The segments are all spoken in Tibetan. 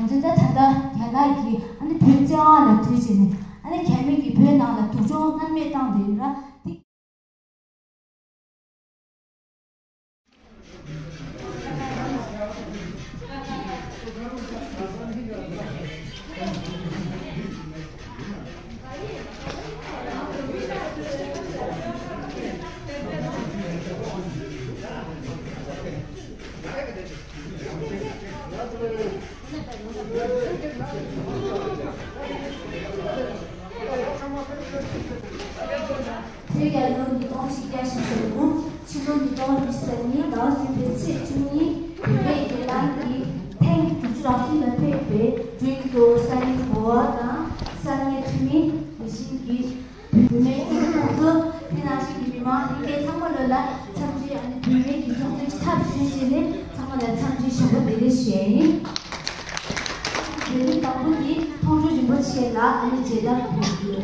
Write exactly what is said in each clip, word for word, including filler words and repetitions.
ང་ཚོས་ད་ད་ལྟ་རྒྱ་ནག་གིས་ཨ་ནི་བོད་བཙན་དབང་ལ་བརྒྱུད་བྱས་ནས་ཨ་ནི་རྒྱ་མི་གིས་བོད་ནང་ལ་སྡུག་སྦྱོང་སྣང་མེད་བཏང་བསྡད་ཡོད་ར། དེ། བོད་རྒྱལ་ལོ་ཉིས་སྟོང་ཆིག་བརྒྱ་བཞི་བཅུ་ཞེ་དགུ། ཕྱི་ལོ་ཉིས་སྟོང་ཉི་ཤུ་རྩ་གཉིས་ཟླ་བ་གསུམ་པའི་ཚེས་བཅུ་གཉིས། བོད་པའི་སྒེར་ལངས་ཀྱིས་ཐེངས་དྲུག་ཅུ་རེ་གསུམ་ལ་ཕེབས་པའི་འབྲུག་གི་གཙོ་བོ་ས་གནས་འགོ་བ་དང་ས་གནས་འཐུས་མི། དེ་བཞིན་གྱི་བུད་མེད་ཚོགས་གཙོ། དེ་ནང་བཞིན་གྱི་མི་མང་ལྷན་རྒྱས་ཚང་མ་ལོ་ལ་འཚམས་འདྲི། ཨ་ནི་བུད་མེད་ཀྱི་ཚོགས་གཙོའི་ཚབ་ཞུས་བྱས་ནས་ཚང་མ་ལ་འཚམས་འདྲི་ཞུ་བ་དེ་རེ་ཞུ་ཡ་ཡིན། དེ་རིང་དང་པོ་འདི་མཐོང་གྲོལ་རིན་པོ་ཆེ་ལ་ཨ་ནི་མཇལ་དར་ཕུལ་རྒྱུ།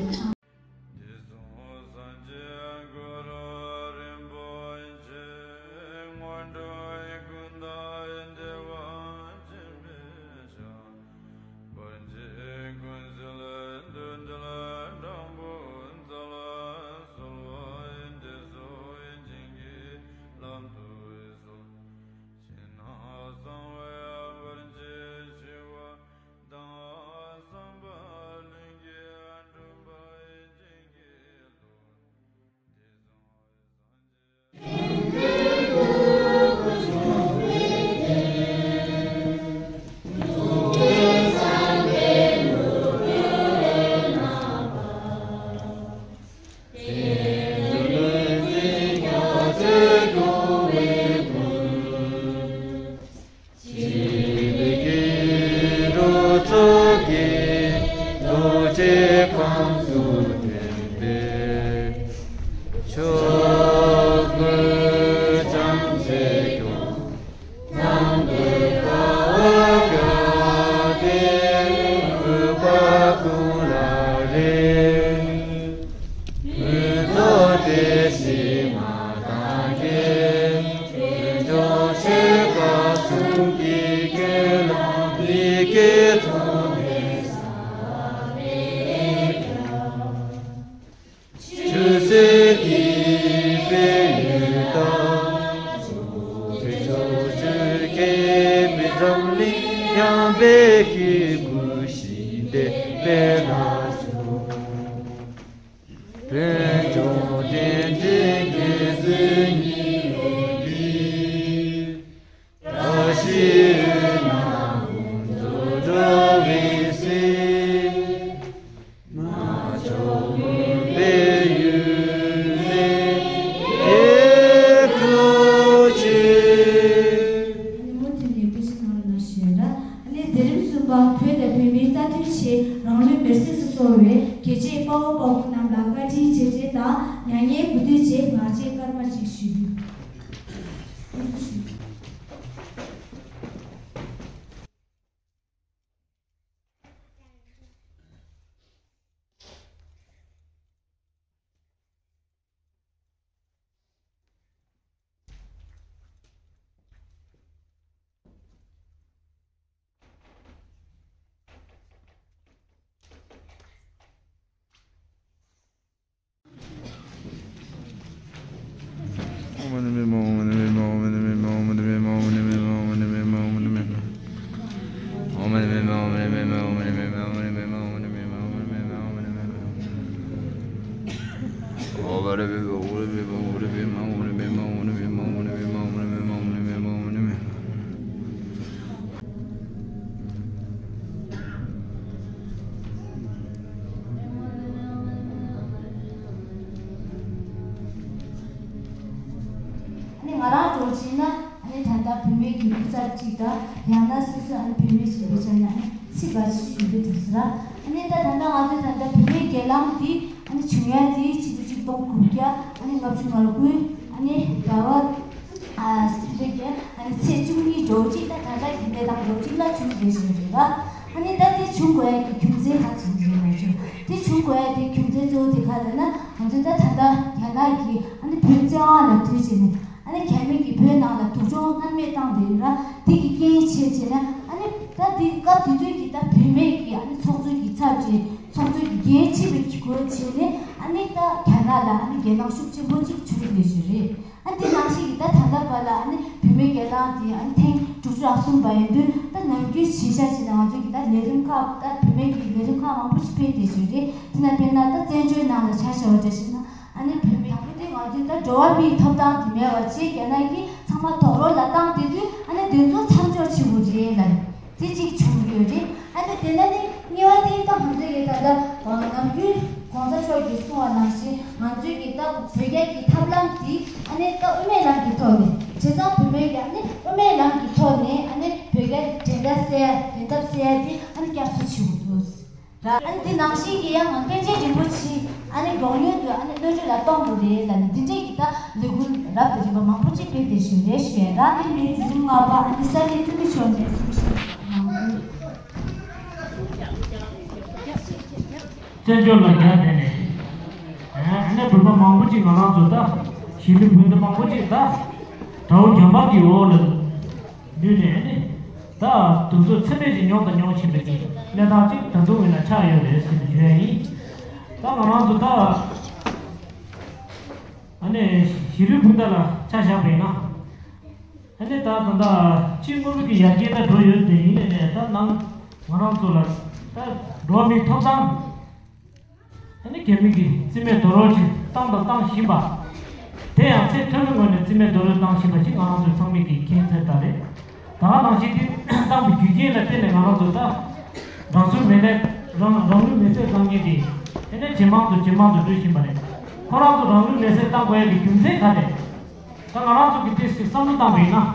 དེ་སོང་སངས་རྒྱས་གུ་རུ་རིན་པོ་ཆེ། སྔོན་འགྲོའི་ཀུན་བཏགས་བདེ་བ་ཆེན་པོའི་ཞབས། བར་ཆད་ཀུན་སེལ་བདུད་འདུལ་དྲག་པོ་རྩལ། གསོལ་བ་འདེབས་སོ་བྱིན་གྱིས་བརླབ་ཏུ་གསོལ། ཕྱི་ནང་གསང་བའི་བར་ཆད་ཞི་བ་དང་། བསམ་པ་ལྷུན་གྱིས་འགྲུབ་པར་བྱིན་གྱིས་རློབས། ཕྱོགས་ཀུན་བྱམས་བརྩེས་སྐྱོང་། ནམ་མཁའི་ཀ་བ་བརྒྱ་སྟེ། འོད་དཔག་ཀུན་ལ་རེག་འོད་ཚོགས་དེ་བཞིན་མ་དག་གེ། དལ་འབྱོར་ཆོས་སྐལ་གསུམ་གྱི་དགེ་སློང་འདི་སྐད་ཚོགས་ནས་ཆོས་སྲིད་ཀྱི་དཔལ་ཡོན་དང་། ཕྱོགས་བཅུའི་མི་འཛམ་གླིང་ཡངས་པའི་ཤིང་ཀུན་ཞིང་དེར་སྤེལ་ལ་སྤྱོད། དལ་འབྱོར་རྟེན་འབྲེལ་དགེ་ཚུལ་གཉིས་ཡོད་པའི། བཀྲ་ཤིས་ནགས་ཀུན་དུ་འགྲོ་བའི་ཚེ། རྣལ་འབྱོར་མུན་པའི་ཡུལ་ནས་སྐྱེ་གྲོལ་ཕྱིར། ཨ་ནི་མུ་མཐུད་ནས་སྐུ་ཞབས་ནང་ལ་ཞུས་ར། ཨ་ནི་མཛད་རིམ་གསུམ་པ། བོད་དང་བོད་མིའི་རྩ་དོན་ཆེད་རང་ལུས་མེར་སྲེག་ཏུ་གསོལ་བའི་རྒྱལ་གཅེས་དཔའ་བོ་དཔའ་མོ་རྣམས་ལ་བཀའ་དྲིན་རྗེས་དྲན་དང་མྱ་ངན་གུས་འདུད་ཅེས་ངག་བཅད་སྐར་མ་གཅིག་ཞུ་རྒྱུ། ཨ་ནི་ང་རང་འདྲ་བོ་བྱས་ན་ཨ་ནི་ད་ལྟ་བུད་མེད་ཀྱི་སྐུ་ཚབ་ཅིག་དང་། ཡང་ན་སོ་སོ་ཨ་ནི་བུད་མེད་ཅིག་འདྲ་བོ་བྱས་ན་ཨ་ནི་ཚིག་འགའ་ཅིག་ཞུ་རྒྱུ་འདུག་ཟེར་ར། ཨ་ནི་ད་ད་ལྟ་ང་ཚོའི་ད་ལྟ་བུད་མེད་སྒེར་ལངས་འདི་ཨ་ནི་བྱུང་ཡ་དེ་ཕྱི་ཟླ་གཅིག་སྟོང་དགུ་བརྒྱ་ཨ་ནི་ལྔ་བཅུ་ང་དགུ་ཨ་ནི་ཟླ་བ། ཨ་སེམས་ཅན་གྱི་ཨ་ནི་ཚེས་བཅུ་གཉིས་འགྲོ་གཅིག་ད་ད་ལྟ་གི་གནས་སྟངས་འགྲོ་གཅིག་ལ་བྱུང་བསྡད་བཞིན་རེད་ལ། ཨ་ནི་ད་དེ་བྱུང་དགོས་ཡ་གི་རྒྱུ་མཚན་ག་རེ་ཡིན་ཟེར་ན། དེ་བྱུང་དགོས་ཡ་དེ་རྒྱུ་མཚན་གཙོ་བོ་དེ་ག་རེ་ལབ་ན། ང་ཚོས་ད་ད་ལྟ་རྒྱ་ནག་གིས་ཨ་ནི་བོད་བཙན་དབང་ལ་བརྒྱུད་བྱས་ནས་ཨ་ནི་རྒྱ་མི་གིས་བོད་ནང་ལ་སྡུག་སྦྱོང་སྣང་མེད་བཏང་བསྡད་ཡོད་ར། དེ་གི་རྐྱེན་བྱས་བྱས་ནས་ཨ་ནི། ད་དེ་སྐབས་དེ་དུས་ཀྱི་ད་བུད་མེད་ཀྱི་ཨ་ནི་ཚོགས་གཙོ་གི་ཚབ་བྱས། ཚོགས་གཙོ་གི་འགན་འཁྱེར་བའི་གི་སྒོ་ཕྱེ་ནས་ཨ་ནི་ད་རྒྱ་ནག་ལ་ཨ་ནི་རྒྱལ་ནང་ཤུགས་ཆེན་པོ་ཅིག་བྱུང་བསྡད་ཞུ་རེད། ཨ་དེ་ནང་བཞིན་གྱི་ད་ད་ལྟ་བར་ལ་ཨ་ནི་བུད་མེད་རྒྱལ་ནང་དེ་ཨ་ནི་ཐེངས་དྲུག་ཅུ་རེ་གསུམ་པ་ཡིན་དུས། ད་ནམ་རྒྱུན་གཞིས་ཆགས་ཤིག་ལ་ང་ཚོ་གི་ད་ལས་རིམ་ཁག་ད་བུད་མེད་ཀྱི་ལས་རིམ་ཁག་མང་པོ་ཞིག་སྤེལ་བསྡད་ཞུ་རེད། དེ་ན་དཔེར་ན་ད་བཙན་བྱོལ་ནང་ལ་ཆ་བཞག་པ་འདྲ་ཞིག་ན། ཨ་ནི་བུད་མེད་དང་པོ་དེ་ང་ཚོའི་ད་འགྲོ་བ་མིའི་ཐོབ་ཐང་དེ་མེད་པ་བྱས། རྒྱ་ནག་གིས་ཚང་མ་རྡོག་རོལ་ལ་བཏང་བསྡད་དུས། ཨ་ནི་དེ་ཚོ་མཚམས་འཇོག་བྱེད་དགོས་རེད་ལབ། དེ་གཅིག་བྱུང་ཡོད་རེད། ཨ་ནི་དེ་ནས་ནི་གཉིས་པ་དེ་ད་ང་ཚོའི་གི་ད་ལྟ་ནམ་རྒྱུན་གོང་ས་མཆོག་གིས་གསུངས་པ་ནང་བཞིན། ང་ཚོའི་གི་ད་བོད་རྒྱ་གི་ཐབས་ལམ་དེ་ཨ་ནི་ད་དབུ་མའི་ལམ་གྱི་ཐོག་ནས། བྱས་ཙང་བུད་མེད་ཀྱིས་ཨ་ནི་དབུ་མའི་ལམ་གྱི་ཐོག་ནས་ཨ་ནི་བོད་རྒྱ་འགྲན་ཟླ་སེལ་ཡ། འགྲན་ཐབས་སེལ་ཡ་དེ་ཨ་ནི་བསྐྱར་གསོ་བྱེད་དགོས་འདུག། ར། ཨ་ནི་དེ་ནང་བཞིན་གྱི་ཡང་པཎ་ཆེན་རིན་པོ་ཆེ་ཨ་ནི་མགྱོགས་མྱུར་དུ་ཨ་ནི་གནས་གྲུབ་ལ་གཏོང་དགོས་རེད་ལབ་ནས། འདི་འདྲས་ཀྱི་ད་ལས་འགུལ་རབ་དང་རིམ་པ་མང་པོ་ཅིག་སྤེལ་བསྡད་ཞུ་རེད་ཞུ་ཡ། ར། ཨ་ནི་འཛིན་སྐྱོང་ལྔ་པ་ཨ་ནི་ས་གནས་འཐུས་མི་མཆོག་ནས་གསུང་བཤད་གནང་དགོས། བཙན་བྱོལ་ལ་རྒྱ་བསྟེན་ནས། ཨ་ནི་བོད་པ་མང་པོ་ཅིག་ང་རང་ཚོ་ད་གཞིས་ལུས་སྤུན་ཟླ་མང་པོ་ཅིག་ད་དགྲ་བོ་རྒྱ་དམར་གྱི་འོག་ལ་ལུས་ནས་ནི། ད་དུས་ཚོད་ཚད་མེད་ཅིག་མྱོང་དང་མྱོང་བཞིན་པའི་གནས་སྟངས་ཅིག་ད་དུང་ཡིན་ན་ཆགས་ཡོད་རེད་ཟེར་ནས་ཞུ་ཡ་ཡིན། ད་ང་རང་ཚོ་ད་ཨ་ནི་གཞིས་ལུས་སྤུན་ཟླ་ལ་ཆ་བཞག་པ་ཡིན་ན། ཨ་ནི་ད་ད་ལྟ་སྤྱི་དངོས་པོ་གི་ཡར་རྒྱས་ད་འགྲོ་ཡོད་དེ། ཡིན་ནའི་ནས་ད་ནང་ང་རང་ཚོ་ལ་ད་འགྲོ་བ་མིའི་ཐོབ་ཐང་། ཨ་ནི་རྒྱ་མི་གིས་རྩིས་མེད་རྡོག་རོལ་ཅིག་བཏང་དང་བཏང་བཞིན་པ། དེ་ཡང་ཚད་མཐོན་པོའི་ངོས་ནས་རྩིས་མེད་རྡོག་རོལ་བཏང་བཞིན་པ་ཞིག་ང་རང་ཚོས་ཚང་མས་ཀྱིས་མཁྱེན་གསལ་ལྟར་རེད། ད་ག་ནང་བཞིན་དེ་བཏང་པའི་རྒྱུ་རྐྱེན་ལ་བརྟེན་ནས་ང་རང་ཚོ་ད་རང་སྲོག་མེ་ལས་རང་རང་ལུས་མེ་བསྲེགས་བཏང་མཁན་དེ་དེ་ནས་ཇེ་མང་དུ་ཇེ་མང་དུ་འགྲོ་བཞིན་པ་རེད། ཁོ་རང་ཚོ་རང་ལུས་མེ་བསྲེགས་བཏང་དགོས་ཡ་གི་རྒྱུ་མཚན་ག་རེ་རེད། ད་ང་རང་ཚོ་གི་ཏོག་ཙམ་བསམ་བློ་བཏང་པ་ཡིན་ན།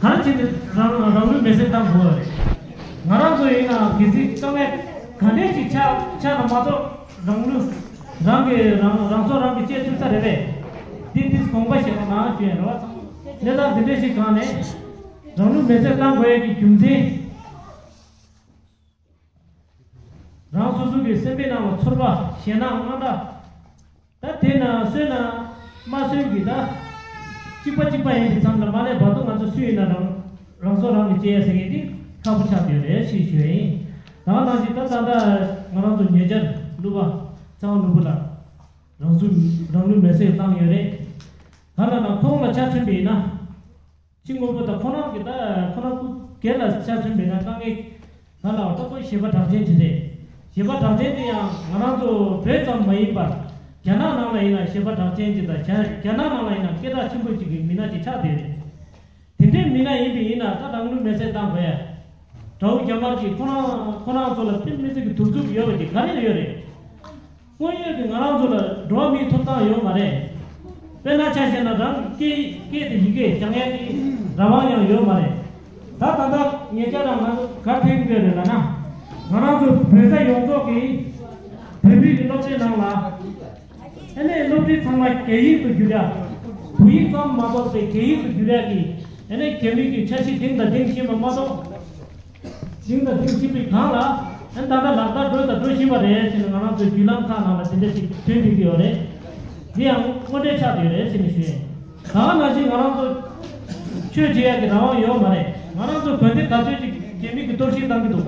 གང་བྱས་ནས་རང་རང་ལུས་མེ་བསྲེགས་བཏང་དགོས་པ་རེད། ང་རང་ཚོ་ཡིན་ནའང་གལ་སྲིད་དཀའ་ངལ་ག་འདྲས་ཞིག་ཆགས་ཆགས་ན་མ་གཏོགས། རང་ལུས་རང་གི་རང་རང་སྲོག་རང་གིས་བཅད་ཐུབ་ས་རེད་པས། འདི་འདི་དགོངས་པ་བཞེས་རོགས་གནང་ཞུ་ཡ་རེད་བ། གནས་སྟངས་འདི་འདྲས་ཞིག་སྒང་ནས་རང་ལུས་མེ་བསྲེགས་བཏང་དགོས་ཡ་གི་རྒྱུ་མཚན། རང་སོ་སོ་གི་སེམས་པའི་ནང་ལ་ཚོར་བ། ཞེད་སྣང་། དངངས་སྐྲག་ད་དེ་ན་གསོན་ན་མ་གསོན་གྱི་ད་གཅིག་པ་གཅིག་པ་ཡིན་པའི་མཚམས་ལ་མ་སླེབས་བར་དུ་ང་ཚོ་སུ་ཡིན་ན་རང་རང་སྲོག་རང་གིས་བཅད་ཡ་ཟེར་མཁན་དེ་ཁག་པོ་ཆགས་བསྡད་ཡོད་རེད་ཞེས་ཞུ་ཡ་ཡིན། ད་ག་ནང་བཞིན་ད་ད་ལྟ་ང་རང་ཚོ་ཉེ་ཆར་གླུ་བ་ཚེ་དབང་ནོར་བུ་ལགས་རང་ཚུགས་རང་ལུས་མེ་བསྲེགས་བཏང་ཡོད་རེད། ག་ལ་ན་ཁོང་ལ་ཆ་མཚོན་པ་ཡིན་ན། ཅི་དངོས་པོ་དང་ཁོ་རང་གི་ད་ཁོ་རང་སྐུ་སྒེར་ལ་ཆ་མཚོན་པས་ན་དཀའ་ངལ་ག་ལ་བ་ལྟ་བུ་ཞེད་པ་དྲག་ཅན་ཅིག་རེད། ཞེད་པ་དྲག་ཅན་དེ་ཡང་ང་རང་ཚོ་བོད་ཙམ་མ་ཡིན་པར་རྒྱ་ནག་ནང་ལ་ཡིན་ན་ཞེད་པ་དྲག་ཅན་ཅིག་དང་། རྒྱ་རྒྱ་ནག་ནང་ལ་ཡིན་ན་སྐད་གྲགས་ཆེན་པོ་ཅིག་གི་མི་སྣ་ཅིག་ཆགས་བསྡད་རེད། དེ་འདྲའི་མི་སྣ་ཡིན་པ་ཡིན་ན་ད་རང་ལུས་མེ་བསྲེགས་བཏང་དགོས་ཡ། དགྲ་བོ་རྒྱ་དམར་གྱིས་ཁོ་རང་ཁོ་རང་ཚོ་ལ་དཔེ་མི་སྲིད་ཀྱི་གདུག་རྩུབ་ཡོད་པ་ཅིག་ག་རེ་ཡོད་རེད། དངོས་ཡོད་ཀྱི་ང་རང་ཚོ་ལ་འགྲོ་བ་མིའི་ཐོབ་ཐང་ཡོད་མ་རེད། དཔེར་ན་ཆ་བཞག་ན་རང་སྐད་སྐད་དེ་ཡི་གེ་སྦྱང་ཡ་གི་རང་དབང་ཡང་ཡོད་མ་རེད། ད་ད་ལྟ་ཉེ་ཆར་རང་ང་ཚོ་ག་ཐེངས་ཡོད་རེད་ལབ་ན། ང་རང་ཚོ་བོད་ས་ཡོངས་རྫོགས་ཀྱི་བོད་མི་གི་སློབ་གྲྭའི་ནང་ལ་ཨ་ནི་སློབ་ཁྲིད་ཚང་མ་རྒྱ་ཡིག་ཏུ་བསྒྱུར་ཡ། བོད་ཡིག་ཙམ་མ་གཏོགས་པའི་རྒྱ་ཡིག་ཏུ་བསྒྱུར་ཡ་གི་ཨ་ནི་རྒྱ་མི་གི་འཆར་གཞི་འདིང་དང་འདིང་བཞིན་པ་མ་གཏོགས། ཞིང་དང་ཐིག་གཅིག་པའི་སྒང་ལ་ཨ་ནི་ད་ལྟ་ལག་བསྟར་འགྲོ་དང་འགྲོ་བཞིན་པ་རེད་ཟེར་ནས་ང་རང་ཚོའི་བརྒྱུད་ལམ་ཁག་ནང་ལ་དེ་འདྲ་ཞིག་ཐོན་བསྡད་ཀྱི་ཡོད་རེད། འདི་ཡང་དངོས་འབྲེལ་ཆགས་བསྡད་ཡོད་རེད་ཟེར་ནས་ཞུ་ཡ་ཡིན། ད་ག་ནང་བཞིན་ང་རང་ཚོ་ཆོས་བྱེད་ཡག་གི་རང་དབང་ཡོད་མ་རེད། ང་རང་ཚོ་དགོན་སྡེ་ག་ཚོད་ཅིག་རྒྱ་མི་གིས་གཏོར་བཤིག་བཏང་གི་འདུག་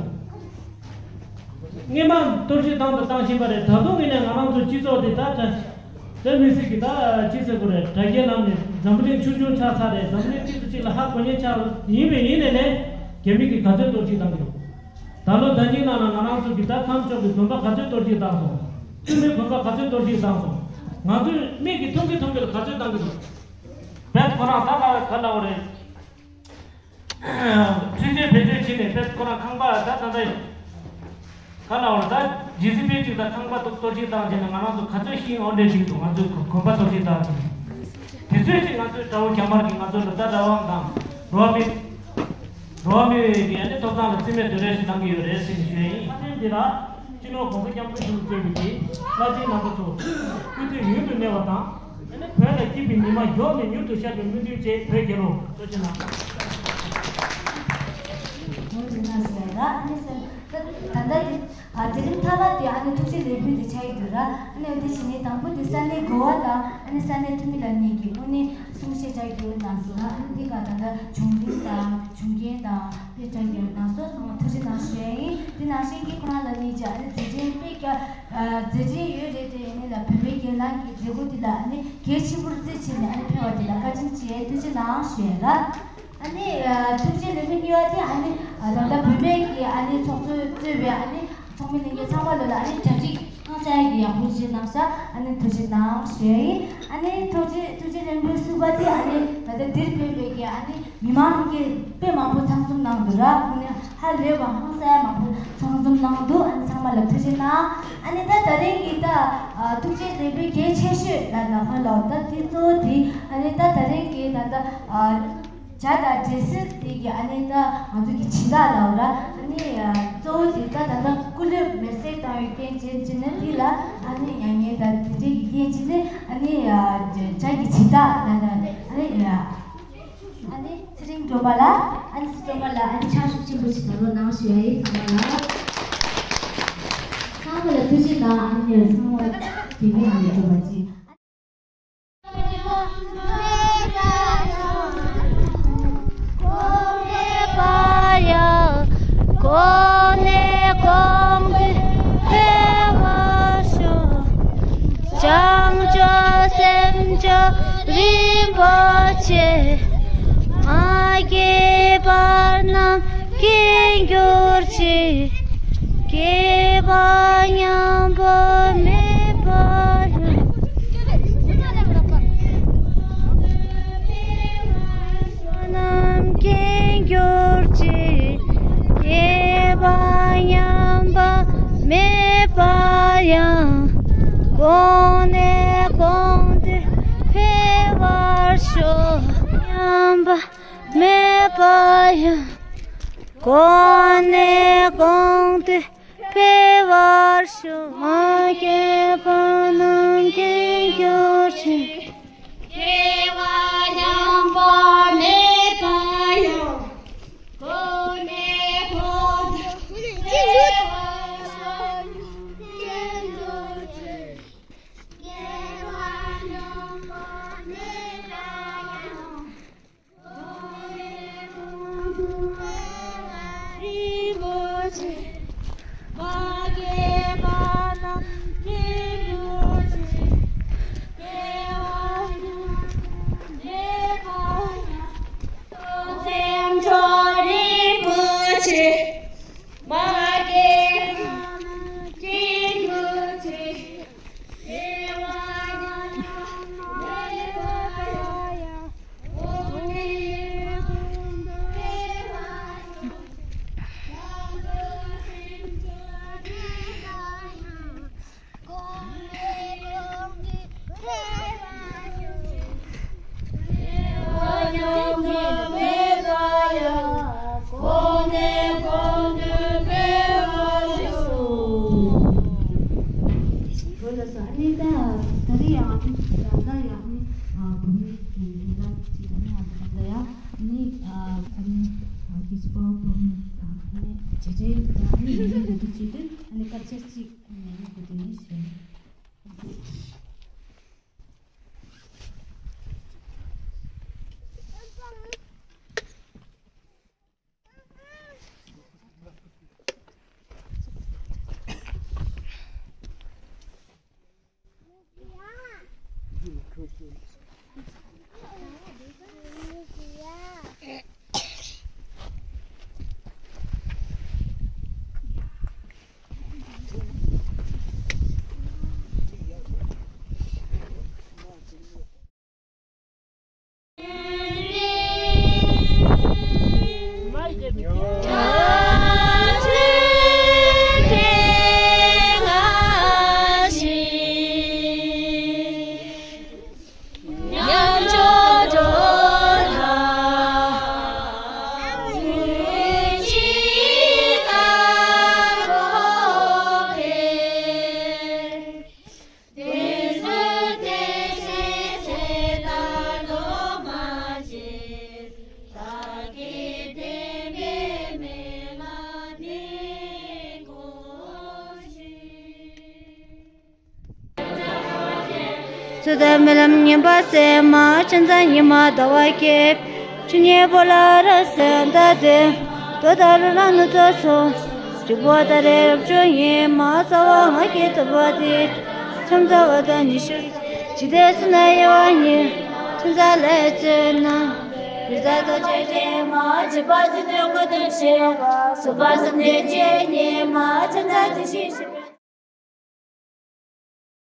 སྔོན་མ་གཏོར་བཤིག་བཏང་དང་བཏང་བཞིན་པ་རེད། ད་དུང་ཡིན་ནའི་ང་རང་ཚོ་སྤྱི་ཚོགས་འདི་ད་ད། དེ་མི་སྲིད་ཀྱི་ད་ཅི་ཟེར་དགོས་རེད། དྲ་རྒྱའི་ནང་ནས་འཛམ་བུ་གླིང་ཆུང་ཆུང་ཆགས་ཚར་རེད། འཛམ་བུ་གླིང་གཅིག་དང་གཅིག་ལ་ཧ་གོ་མཁན་ཆགས་ཡིན་པས། ཡིན་ནའི་ནས་རྒྱ་མི་གིས་ག་ཚོད་གཏོར་བཤིག་བཏང་གི་འདུག་ད་ལོ་ཟླ་གཉིས་ནང་ལ་ང་རང་ཚོ་གི་ད་ཁམས་ཕྱོགས་ཀྱི་དགོན་པ་ག་ཚོད་གཏོར་བཤིག་བཏང་སོང་། བཙུན་མའི་དགོན་པ་ག་ཚོད་གཏོར་བཤིག་བཏང་སོང་། ང་ཚོས་མིག་གིས་མཐོང་གི་མཐོང་གི་ལ་ག་ཚོད་བཏང་གི་འདུག་བས་ཁོ་རང་ད་ལ་ག་ལ་བ་རེད། འཕྲུལ་ཆས་བེད་སྤྱོད་བྱས་ནས་དཔེ་ཁོ་རང་ཁང་པ་ད་ད་ལྟ་ག་ལ་བར་ད་ཇི་སི་པི་ཅིག་དང་ཁང་པ་གཏོར་གཏོར་བཤིག་བཏང་བྱས་ནས་ང་རང་ཚོ་ག་ཚོད་ཤི་འོང་འདྲ་ཞིག་འདུག་ང་ཚོའི་གོ་གོམ་པ་གཏོར་བཤིག་བཏང་བྱས་ནས་དེ་ཚོད་ཅིག་ང་ཚོའི་དགྲ་བོ་རྒྱ་དམར་གྱིས་ང་ཚོ་ལ་ད་རང་དབང་དང་འགྲོ་བ་མི་འགྲོ་བ་མི་གི་ཨ་ནི་ཐོབ་ཐང་ལ་རྩིས་མེད་རྡོག་རོལ་ཞིག་བཏང་གི་ཡོད་རེད་ཟེར་ནས་ཞུ་ཡ་ཡིན། ལྷ་ལྡན་འདི་ལ་སྤྱི་ནོར་༸གོང་ས་༸སྐྱབས་མགོན་ཆེན་པོ་གཙོས་པའི་གི་བླ་ཆེན་རྣམ་པ་ཚོ་སྐུ་ཚེ་ཡུན་དུ་གནས་པ་དང་། ཨ་ནི་བོད་ལ་སྐྱིད་པའི་ཉི་མ་མགྱོགས་ནས་མྱུར་དུ་ཤར་བའི་སྨོན་འདུན་བཅས། བོད་རྒྱལ་ལོ། ཐུགས་རྗེ་གནང་། ཐུགས་རྗེ་གནང་ཞེས་ར། ཨ་ནི་སེམས། ད་ལྟ་དེ་ཨ་མཛད་རིམ་མཐའ་མ་དེ་ཨ་ནི་ཐུགས་རྗེ་ལེགས་འབུལ་དེ་ཆགས་ཀྱི་འདུག་ར། ཨ་ནི་འོ་དེ་བྱས་ནས་དང་པོ་དེ་ས་གནས་གོ་བ་དང་ཨ་ནི་ས་གནས་འཐུས་མི་ལགས་གཉིས་ཀྱིས་དངོས་གནས་གསུང་བཤད་རྒྱག་རྒྱུ་གནང་སོང་། ཨ་ནི་འདི་ག་ད་ལྟ་བྱུང་རིམ་དང་བྱུང་རྐྱེན་དང་དཔེ་རྒྱག་རྒྱུ་གནང་སོང་། ཚང་མ་ཐུགས་རྗེ་གནང་ཞུ་ཡ་ཡིན། དེ་ནང་བཞིན་གྱི་ཁོ་རང་ལགས་གཉིས་ཀྱིས་ཨ་ནི་མཛད་རིམ་དཔེ་རྒྱག་ཨ་མཛད་རིམ་ཡོད་རེད་དེ། ཡིན་ནའི་ལ་བུད་མེད་སྒེར་ལངས་ཀྱི་མཛད་སྒོ་འདི་ལ་ཨ་ནི་གལ་ཆེན་པོར་བརྩིས་བྱས་ནས་ཨ་ནི་ཕེབས་པ་འདི་ལ་བཀའ་དྲིན་ཆེ། ཐུགས་རྗེ་གནང་ཞུ་ཡ་ལ། ཨ་ནི་ཨ་ཐུགས་རྗེ་ལེགས་འབུལ་གཉིས་པ་དེ་ཨ་ནི་ཨ་ད་ལྟ་བུད་མེད་ཀྱི་ཨ་ནི་ཚོགས་གཙོས་གཙོས་པའི་ཨ་ནི་ཚོགས་མི་ལྷན་རྒྱས་ཚང་མ་ལོ་ལ་ཨ་ནི་གྲ་སྒྲིག་ཧང་སང་གི་ཡག་པོ་བྱས་གནང་ཤག་ཨ་ནི་ཐུགས་རྗེ་གནང་ཞུ་ཡ་ཡིན། ཨ་ནི་ཐུགས་རྗེ་ཐུགས་རྗེ་ལེགས་འབུལ་གསུམ་པ་དེ་ཨ་ནི་ད་ལྟ་འདིར་ཕེབས་པའི་གི་ཨ་ནི་མི་མང་གི་དཔེ་མང་པོ་ཚང་འཛོམས་གནང་འདུག་ར། ཨ་ནི་ཧ་ལས་པ་ཧང་སང་མང་པོ་ཚང་འཛོམས་གནང་འདུག་ཨ་ནི་ཚང་མ་ལ་ཐུགས་རྗེ་གནང་། ཨ་ནི་ད་ད་རིང་གི་ད་ཨ་ཐུགས་རྗེ་ལེགས་འབུལ་གལ་ཆེ་ཤོས་ལ་ལ་ཁ་ལ་ད་དེ་གཙོ་བོ་དེ་ཨ་ནི་ད་ད་རིང་གི་ད་ད་ཨ། བྱ་དང་འབྲེལ་སྲིད་དེ་གི་ཨ་ནི་ད་ང་ཚོ་གི་བྱེད་སྟངས་ལ་ར། ཨ་ནི་གཙོ་བོ་དེ་ད་ད་ལྟ་སྐུ་ལུས་མེར་སྲེག་བཏང་བའི་རྐྱེན་བྱས་ནས་དེ་ལ་ཨ་ནི་མྱ་ངན་དང་དེ་འདྲའི་གི་རྐྱེན་བྱས་ནས་ཨ་ནི་བྱ་གི་བྱེད་སྟངས་ལ་ཨ་ནི་ཨ་ནི་ཚེ་རིང་སྒྲོལ་མ་ལགས། ཨ་ནི་ཚེ་རིང་སྒྲོལ་མ་ལགས་ཨ་ནི་ཕྱག་ཤུགས་ཆེན་པོ་ཞིག་དང་ལོ་གནང་ཞུ་ཡ་ཡིན། ཚང་མ་ལ་ཚང་མ་ལ་ཐུགས་རྗེ་གནང་། ཨ་ནི་ཚང་མ་དེ་གི་ཨ་ནི་སྒྲོལ་མ་ཅིག་གོང་ནས་གོང་དུ་འཕེལ་བར་ཤོག་བྱང་ཆུབ་སེམས་མཆོག་རིན་པོ་ཆེ། མ་སྐྱེས་པ་རྣམས་སྐྱེ་གྱུར་ཅིག་སྐྱེས་པ་ཉམས་པ་མེད་པར་ཡང་། རྣམས་སྐྱེ་གྱུར་ཅིག་སྐྱེས་པ་ཉམས་པ་མེད་པར་ཡང་། གོང་ནས་གོང་དུ་འཕེལ་བར་ཤོག་ཉམས་པ་མེད་པར་ཡང་། གོང་ནས་གོང་དུ་འཕེལ་བར་ཤོག་མ་སྐྱེས་པ་རྣམས་སྐྱེ་གྱུར་ཅིག་སྐྱེས་པ་ཉམས་པ་མེད་པར་ཡང་། གོང་ནས་གོང་དུ་འཕེལ་བར་ཤོག་སྐྱེ་གྱུར་ཅིག་སྐྱེས་པ་ཉམས་པ་མེད་པར་ཡང་། གོང་ནས་གོང་དུ་འཕེལ་བར་ཤོག་ལགས་སོ། ཨ་ནི་ད་ད་རེས་ཡང་ཨ་ནི་ད་ལྟ་ཡང་ཨ་ནི་ཨ་བུད་མེད་ཀྱི་དོན་དག་ཅིག་ཨ་ནི་ཨ་ད་ལྟ་ཡང་ཨ་ནི་ཨ་ཨ་ནི་ཨ་གི་སི་པའོ་བུད་མེད་ཨ་ནི་བྱེད་འབྲེལ་ད་ཨ་ནི་ཡིན་འདུག་ཅིག་དུས་ཨ་ནི་སྐབས་ཆ་གཅིག་ཨ་ནི་ཡང་གོ་དེ་ནི་ཞུ། སུ་དང་རྨི་ལམ་ངན་པ་སེལ་མ། ཕྱག་འཚལ་ཉི་མ་ཟླ་བ་རྒྱས། ཆོས་ཉན་པོ་ལ་རབ་གསལ་ལྟ་སྟེ། མདོ་དང་རོ་ལངས་སྣ་ཚོགས་སོགས། འཇུག་པོ་ད་རེ་རབ་བྱུང་ཡིན་མ། རྩ་བ་ང་གིས་ཐོབ་པ་དེ། ཕྱག་འཚལ་བ་དང་ཉི་ཤུ། འཇིག་རྟེན་གསུམ་ན་དབྱེ་བ་གཉིས། ཕྱག་འཚལ་ལས་བརྩོན་ན། རི་དྭགས་རྡོ་རྗེ་འདྲེན་མ། འཇིགས་པ་ཆེ་འདོད་ངོ་ལྟུང་ཞི་བ། སོགས་པ་བསམ་གཏན་བཅས་ཉིད་མ། ཕྱག་འཚལ་དེ་བཞིན་གཤེགས་པའི།